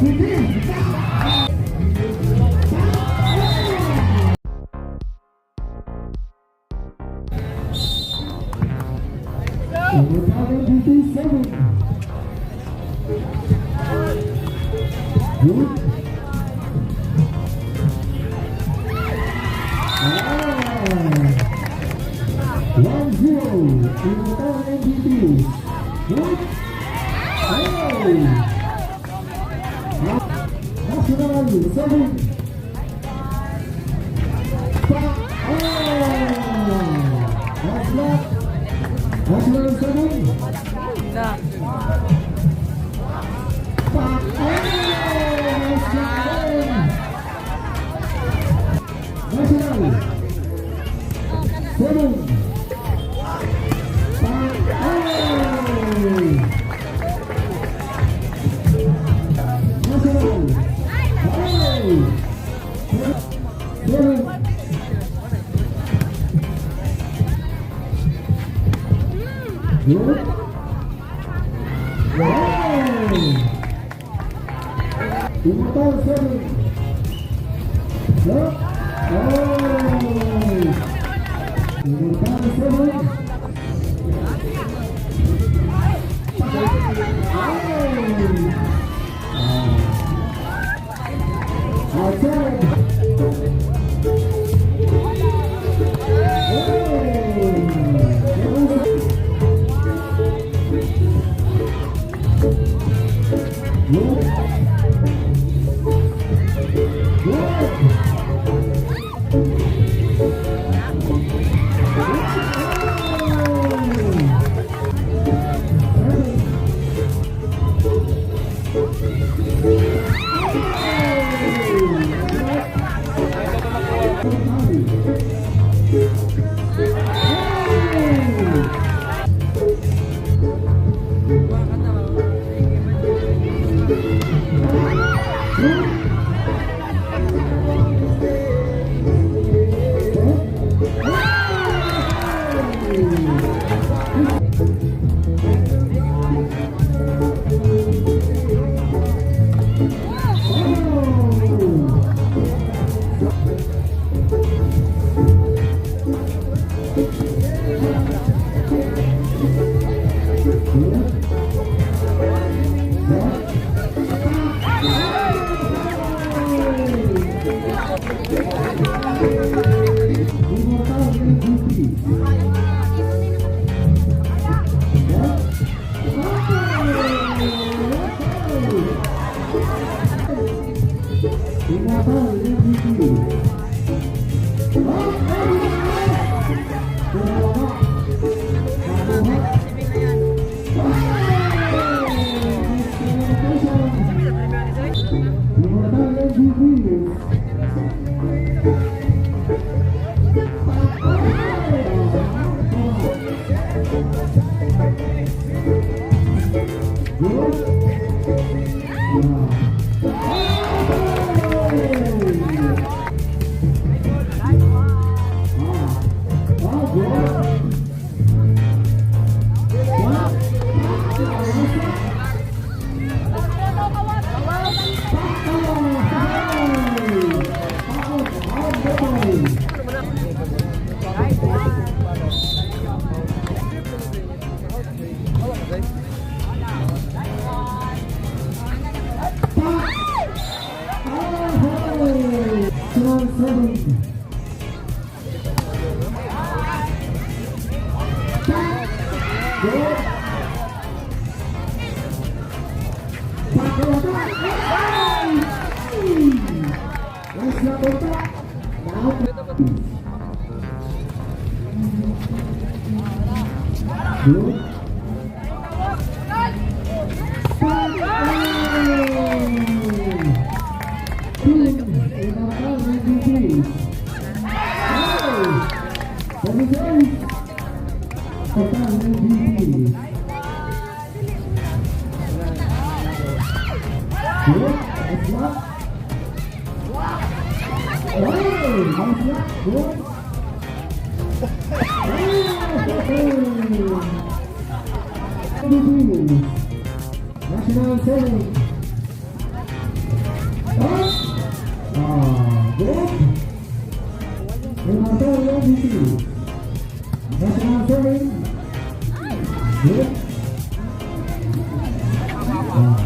Sige! Immortal MVP 7. Good. Ah. 1-0. Immortal MVP. Good. Hey. National 7. Pa. Oh. Nice block. National 7. Na. Pa. Oh. Nice block again. National 7. Pa. Oh. National. Hey. 7. Good. Wow! Immortal 7. Up. Oh! Immortal 7. Oh! Outside. Oh! Good. Good. Immortal MVP. Immortal MVP. Immortal MVP. Good. Ah, good. 7. Good. Last na punta. Now. Good. Team Immortal MVP. Hey! 7-8. Immortal MVP. Good. Nice block. Hey! Nice block. Good. Hey! MVP. National 7. Up. Ah, good. Immortal MVP. National 7. Good. Ah.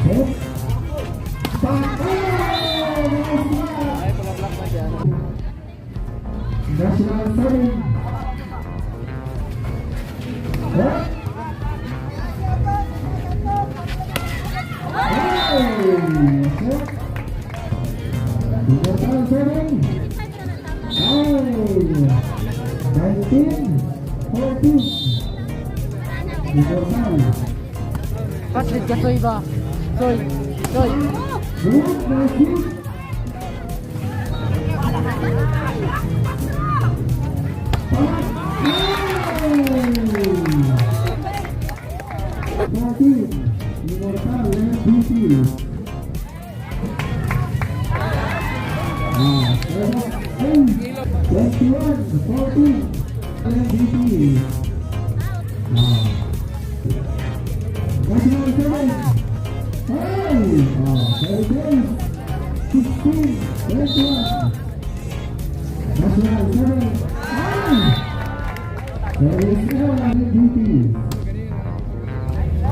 Set. Back. Oh, nice block. Ay, pala-block na dyan. National 7. Up. Hey! Set. Immortal 7. Ay! 19-14. Immortal. Paslit ka, Soy ba? Soy! Soy! Good, nice hit. Hey! 14. Immortal MVP. Ah, ay, 21-14. MVP. Ah. National 7. Hey! Ah, very good. 16-21. National 7. Ay! Very good, MVP.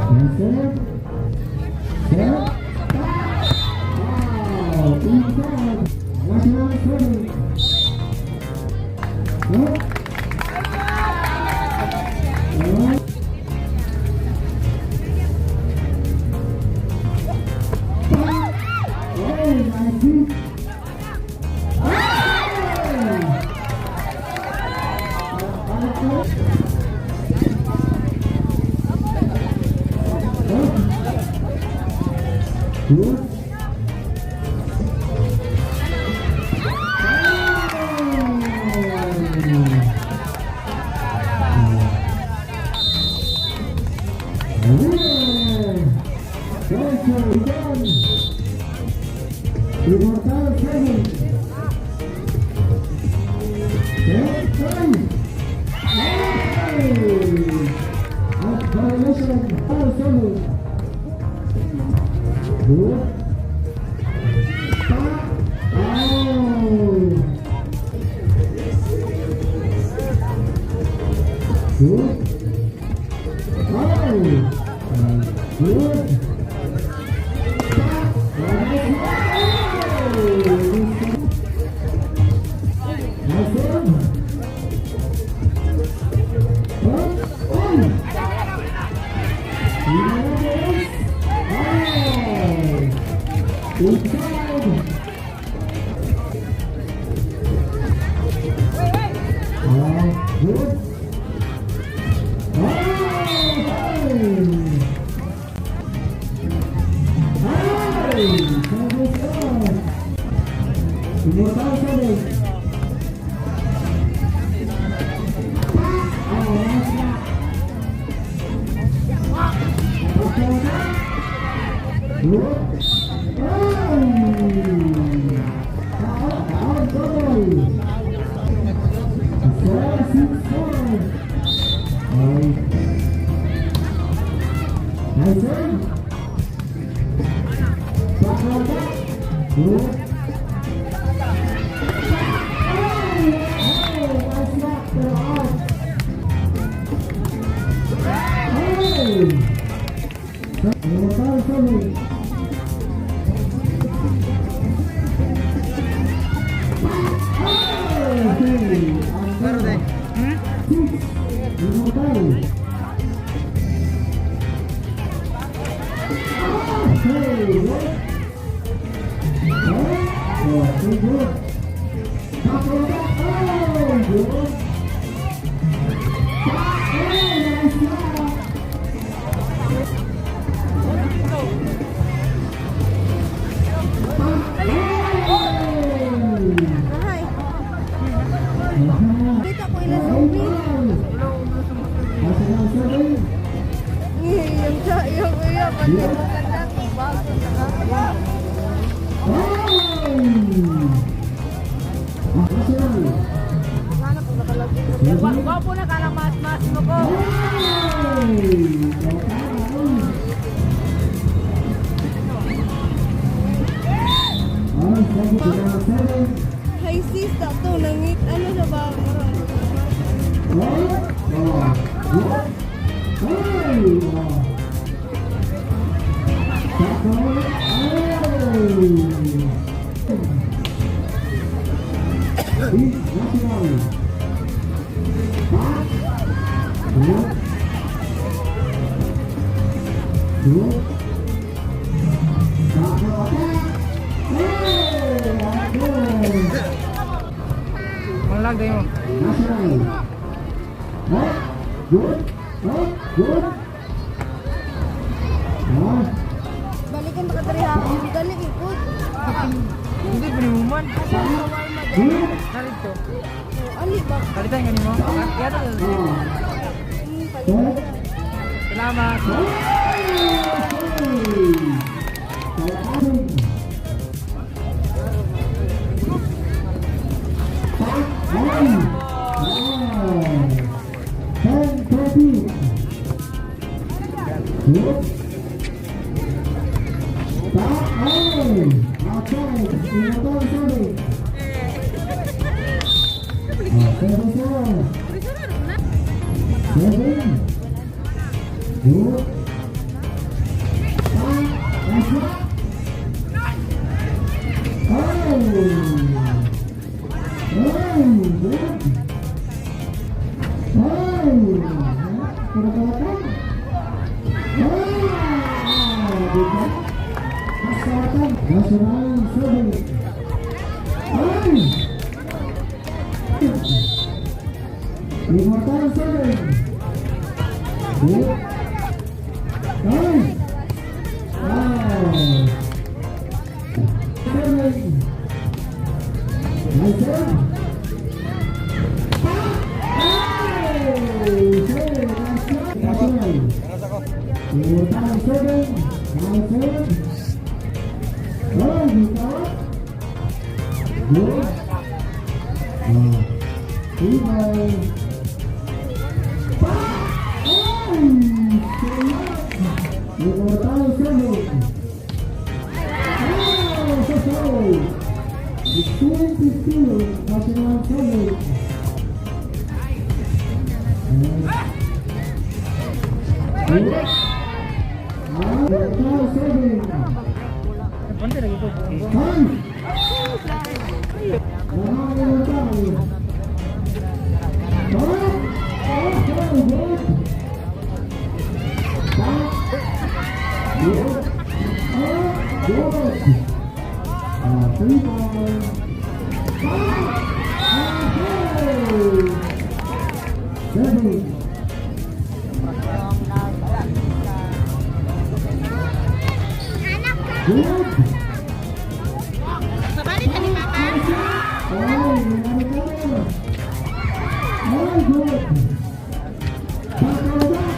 And set. Set. Wow! Inside. National 7. Up. Up. Oh, nice hit. Hey! Up. Good. Hey! Yeah! Thank you again. Immortal 7. 10, 5. Hey! Violation. 7. Good. Stop. Oh. Good. Oh. Good. Stop. Oh. Nice one. Up. Oh. Yes. Oh. Inside. Oh, good. Oh, hey. Hey, service off. Immortal 7. Oh, nice block. Okay. Good. Oh. Out, out, double. 4-6-4. Ay. Nice serve. Back on back. Good. Oh, oh, nice block, pero out. Hey! Immortal 7. Hey! Pero din. 6. Immortal. Hey, what? Oh, okay, good. Back on back. Oh, good. Oh, nice block. Oh! Ay, Aha. kita ko ilang zombie. National 7. Yung yung yung maganda kung bago na. Hey! National. Sana kung nakalagay. Gwapo na ka lang mas mo ko. Hey! Back row. Oh! East National. Back. Good. Good. Back row attack. Oh! Good. Malag dahil mo. National. Up. Good. Up. Good. Ah. Balikan ba ka diri ha? Dali ikot. Hindi pa ni mo man. Asa ang shawarma diri? Good. Narito. Oh, ali ba? Kalitan ka nimo. Yata. Ah. Palitan. Good. Salamat. Seven. Good. Five. Oh! Oh, good. Oh! Puro kalatan. Oh! Diba? Mas kalatan. National seven. Ay! Immortal seven. Good. Ay! Oh! Seven. Nice one. 22, National Service. Bante lagi ko. Seven. Good. Sabali ka ni Papa. Ay, nanalo. Ay, good. Back on back.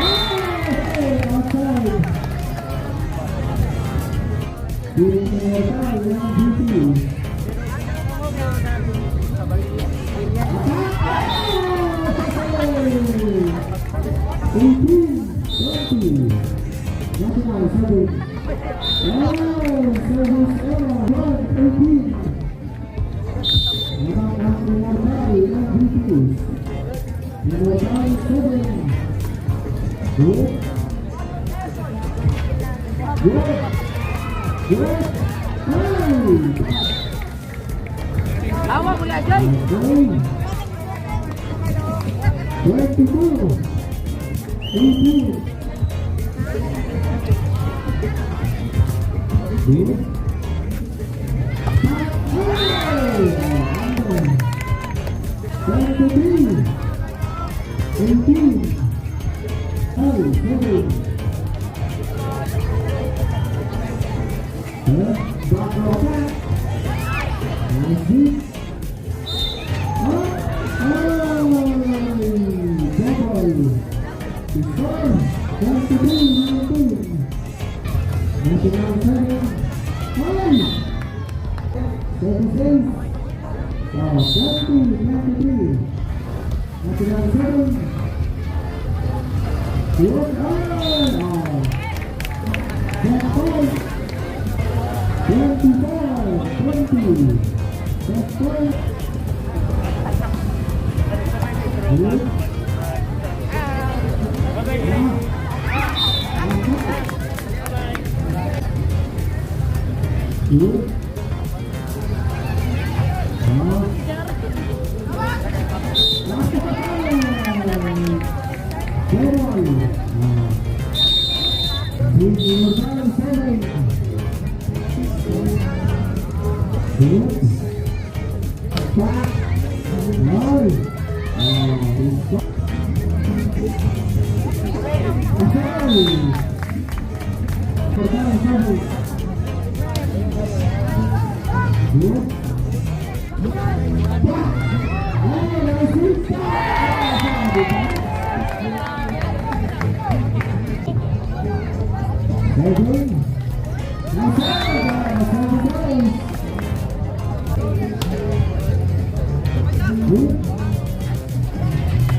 Ay, outside. Immortal ng GT. Attack! 18, 20. National service. Oh, service error. 1, 18. Lamang ang Immortal ng GT. Immortal 7. Good. Good. Good. Hey! Awa mo la joy. Okay. 22. 18. Good. Hey! 23. 18. Oh, seven. Huh? Back row back. Nice hit. Oh, oh, double. Score, 23-19. National seven. Ay! 36. Oh, 20, 23. National seven. Yun, ay! Oh. Set point. 25-20. Set point. Good. Good. Ah. Last time. Ball. Ah. Big Immortal 7. Good. Back. Nine. Ah, okay. Immortal 7. Good. Back. Oh, nice hit. Back. 7. Nice serve. Good.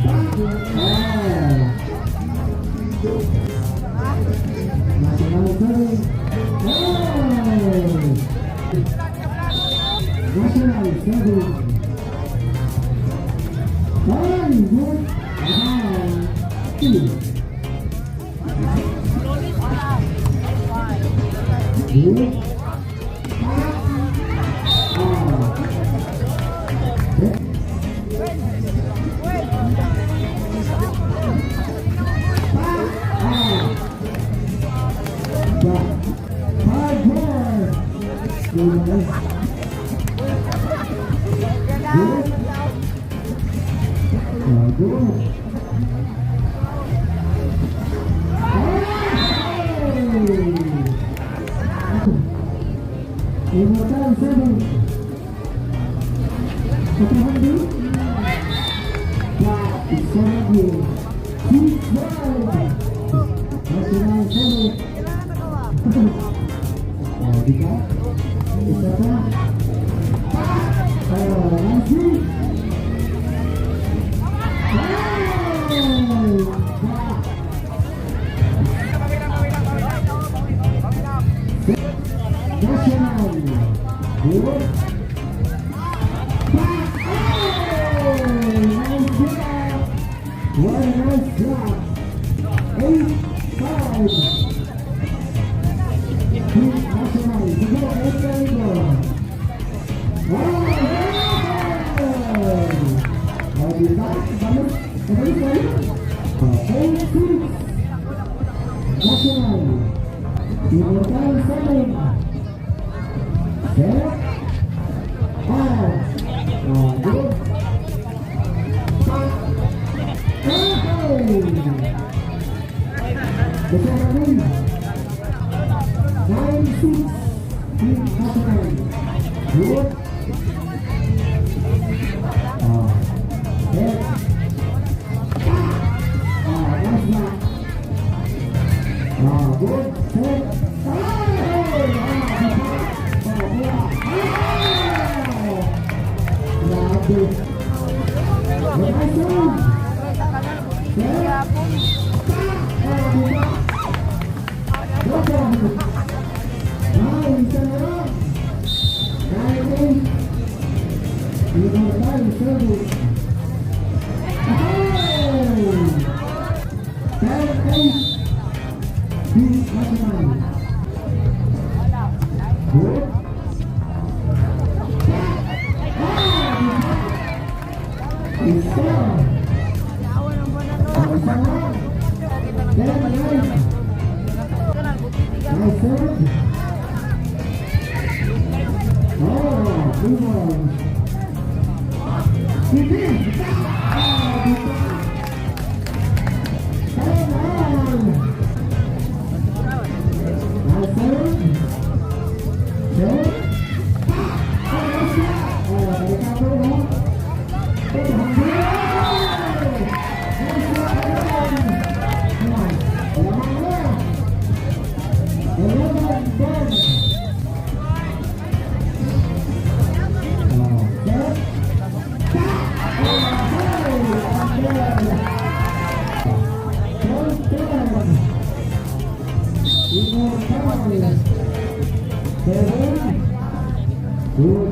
Back. Ah. National 7. Oh! National 7. Ay, good. Ah. Good. Ah. Good. Ah. Back. 5-4. Good. Good. Ah, good. Hey! Immortal 7. Patuhan Back. 7. 6-5. National 7. Oh, di ba? Isa pa. Oh, nice hit. Hey! Back. National. Good. Back. Oh! Nice job. What a nice job. 8-5. Team National. Go, eight, go. Wow! Oh, di ba? Balik. Balik, balik. Oh, 8-6. National. Immortal 7. Set. Out. Oh, good. Back. Okay. The referee. 9-6. Team National. Good. Oh. Set. Ah, nice block. Ah, good. Set. Ah, ah, ah. Grabe. Nice serve. Set. Ah, diba? Welcome. 9, isa na lang. 9-8. Immortal service. Oh! 10-8. Team National. Good. Ah! Isa. Oh, isa na lang. 10-9. Nice serve. Oh, good one. Sige. Ah, dito. 10-9. Nice serve. Set. Ah, nice shot. Oh, recover, no? Oh, nice shot, ayun. Ah, lamang na. 11-10. Oh, set. Oh, okay. 12-10. Immortal. 7. Good.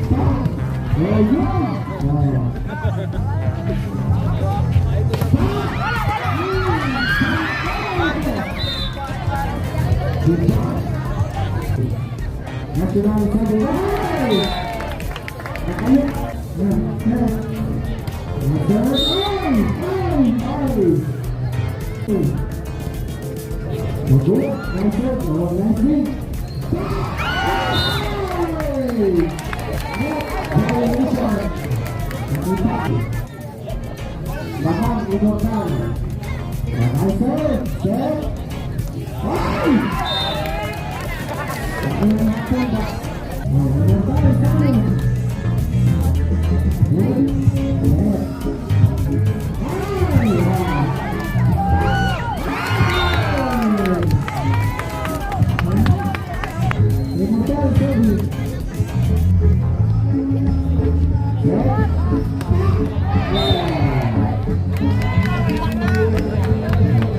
Back. Ayun. Oh. Back. Good job. National 7. Ay! Nakayo. Set. Set. Ay! Ay! Ay! Okay, nice set. Oh, nice hit. Ay! Violation. Nakita. Bahang Immortal. Nice set. Set. Ay! Oh, Immortal, seven. Good. Set. Ay! Ay! Immortal, seven. Set. Yeah.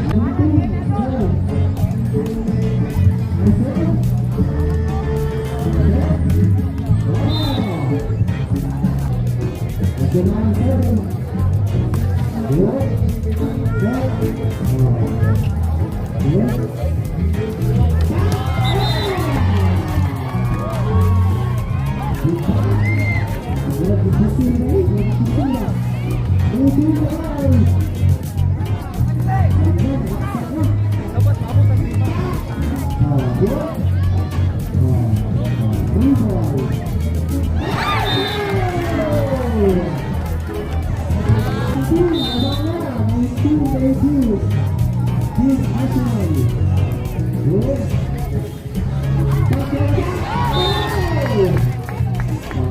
19, 7. Nice set. Set. Wow. National 7. Good. Set. Oh. Good. Good. Good. Good. Good. Dapat maabot ang 5. Oh, good. Oh, oh, three ball. 19, 18. Team Arsenal. Good. Oh!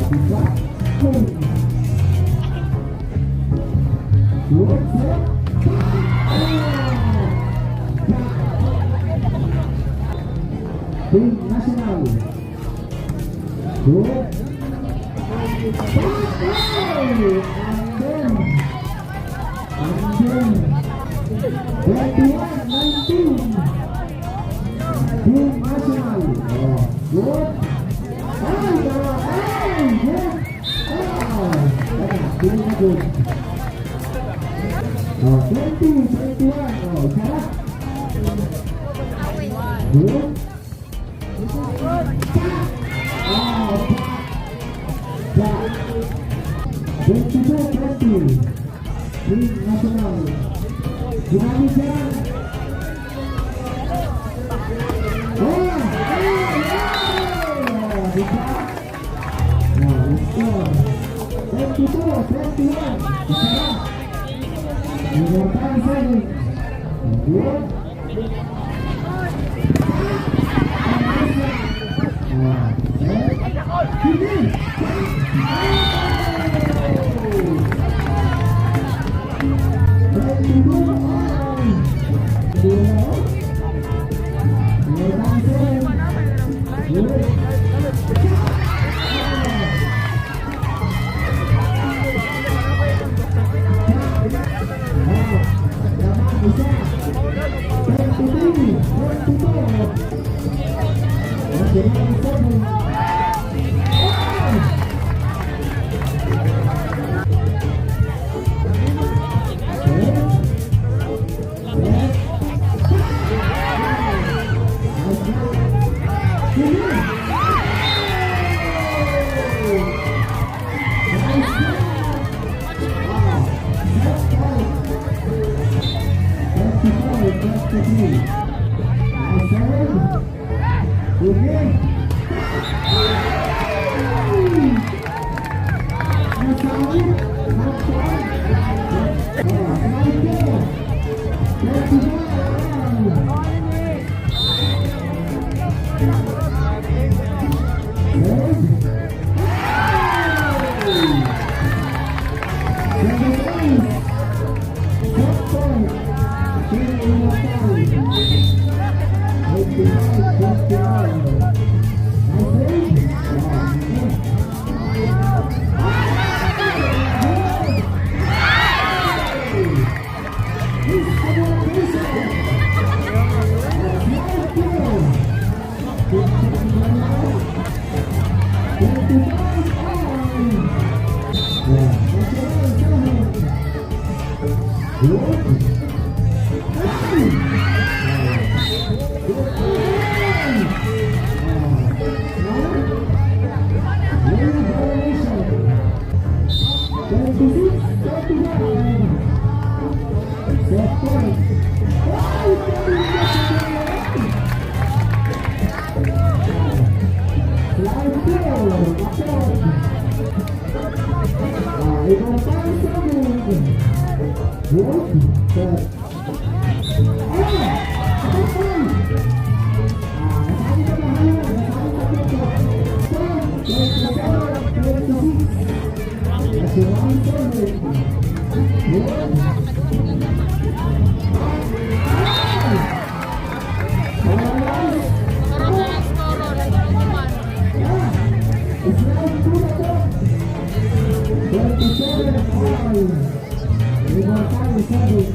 Diba? Good set. Ah! Team National. Good. And then, 21-19. Team National. Oh, good. Ay, dalawa. Ay, good. Ah, teka, pili na good. Oh, 20, 21. Oh, isa. Good. Ah, back. Back. 22-20. Team National. Ginamit yan. Oh, oh, oh! Diba? Oh, let's go. 22-21. Isa na. Immortal 7. Good. Ah, set. Hindi. Oh! 22 all. Hindi na, oh. Immortal 7. Good. Oh, lamang isa. 23, 22. National 7. Oh! Set. Set. Nice job. Sige. Nice job. Ah, set point. 24, 23. Nice serve. Okay. Nasawit. Match point. Oh, 24. 24. Serve. 7-8. Set point. Team Immortal. 25, 29. Nice save. Yeah. Miscommunication. 9-2. 25 all. Yeah. National 7. Good. Ay! Good. Ay! Good. Set. Good.